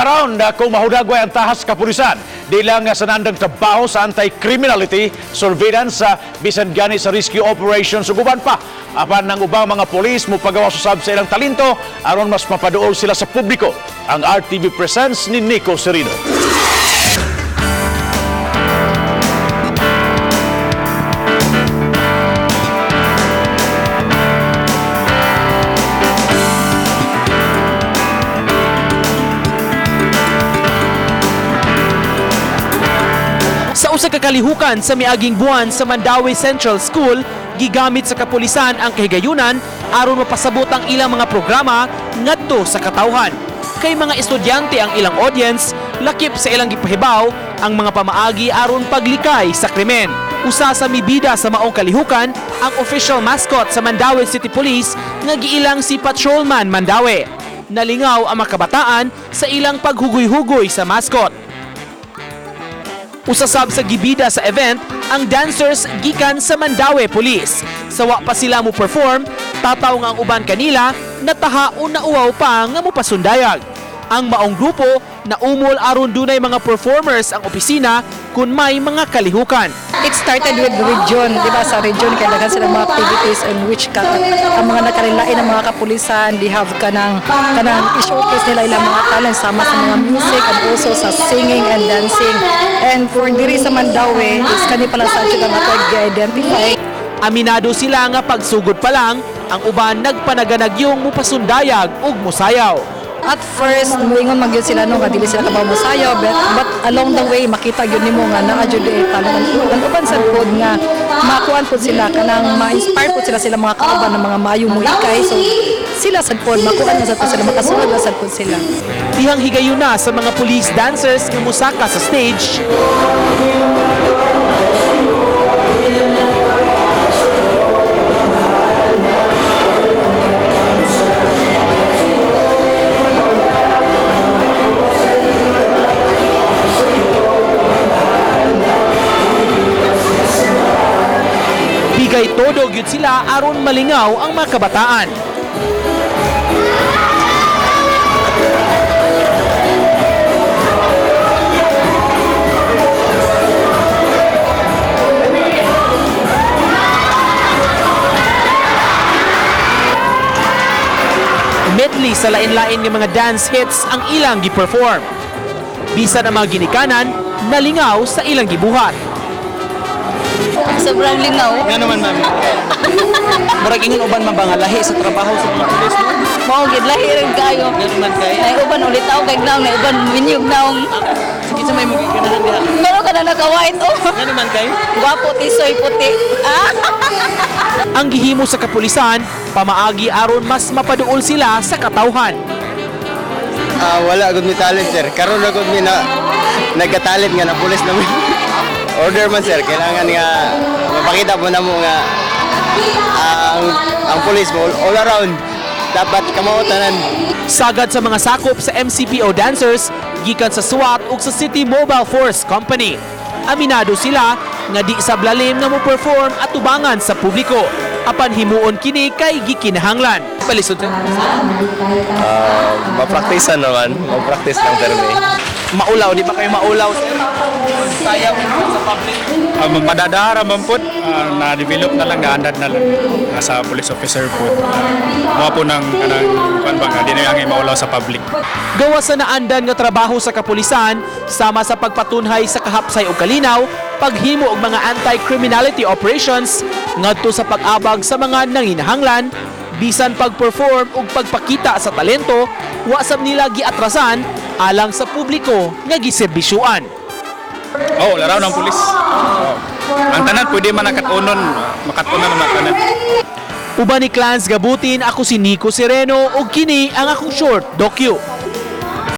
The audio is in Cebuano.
Aron kung mahudagway ang tahas kapulisan, di lang sa nandang trabaho sa anti-criminality, surveillance sa bisan gani sa rescue operations ug uban pa. Apan ng ubang mga pulis mopagawas usab sa ilang talento aron mas mapaduol sila sa publiko. Ang RTV Presents ni Nico Serino. Sa usa ka kalihukan sa miaging buwan sa Mandaue Central School, gigamit sa kapulisan ang kahigayunan aron mapasabot ang ilang mga programa ngadto sa katawhan. Kay mga estudyante ang ilang audience, lakip sa ilang gipahibaw ang mga pamaagi aron paglikay sa krimen. Usa sa mibida sa maong kalihukan ang official mascot sa Mandaue City Police nga giilang si Patrolman Mandaue. Nalingaw ang mga kabataan sa ilang paghugoy-hugoy sa mascot. Usasab sa gibida sa event ang dancers gikan sa Mandaue Police. Sawa pa sila mo perform, tataw nga ang uban kanila nataha o nauwaw pa nga mopasundayag. Ang maong grupo naumol aron dunay mga performers ang opisina kun may mga kalihukan. It started with region, di ba? Sa region, kaya daghan sila mga activities in which ka, ang mga nakarilain ng mga kapulisan, they have kanang i-showcase nila ilang mga talents sama sa mga music and also sa singing and dancing. And for diri sa Mandaue, is kani pala sa ang ato identify. Aminado sila nga pagsugod pa lang, ang uban nagpanaganagyong mupasundayag ug musayaw. At first, muingon man gyud sila no nga dili sila kabaw mosayaw, but along the way makita gyud nimo nga naa gyud eh talent. Ang uban sad pod nga makuan pod sila, kanang ma-inspire pod sila sila mga kauban ng mga maayo moikay. So sila sad pod makuan na sad pod sila, makasunod na sad pod sila. Dihang higayuna sa mga police dancers nga musaka sa stage, bigay todo gyud sila aron malingaw ang mga kabataan. Medley sa lain-lain nga mga dance hits ang ilang gi-perform. Bisan ang mga ginikanan, nalingaw sa ilang gibuhat. Sobrang lingaw. Nga naman, ma'am. Murag ingon uban man ba nga lahi sa trabaho sa mga pulis, no? Mao gid lahi rin kayo. Nga naman kay. Nay uban ulit ako kay naong, nay uban minyog naong. Sige sa may mga ganahan diha. Pero ka na naka-white oh. Nga naman kay. Gwapo tisoy puti. Ah. Ang gihimo sa kapulisan, pamaagi aron mas mapaduol sila sa katawhan. Ah, wala gud mi talent, sir. Karon ra gud mi na nagka-talent nga na pulis namin. Order man, sir, kailangan nga mapakita mo na mo nga ang pulis mo all around dapat kamao tanan. Sagad sa mga sakop sa MCPO dancers, gikan sa SWAT ug sa City Mobile Force Company. Aminado sila nga di sa blalim nga mo perform at tubangan sa publiko. Apan himuon kini kay gikinahanglan. Palisod sir. Ma-practice naman, ma-practice lang permi. Maulaw, di ba kayo maulaw sir? Sayaw sa public. Madadara man po, na-develop na lang, naandad na lang sa police officer po. Mga po ng kanang kuan ba nga, di na yung maulaw sa public. Gawa sa naandan nga trabaho sa kapulisan, sama sa pagpatunhay sa kahapsay o kalinaw, paghimo og mga anti-criminality operations, ngadto sa pag-abag sa mga nanginahanglan, bisan pag-perform ug pagpakita sa talento, wa sab nila giatrasan alang sa publiko nga giserbisyuan. Oh, laraw ng pulis. Oh. Ang tanan pwede man nakatunon, makatunon man tanan. Uban ni Clans Gabutin, ako si Nico Sereno ug kini ang akong short docu.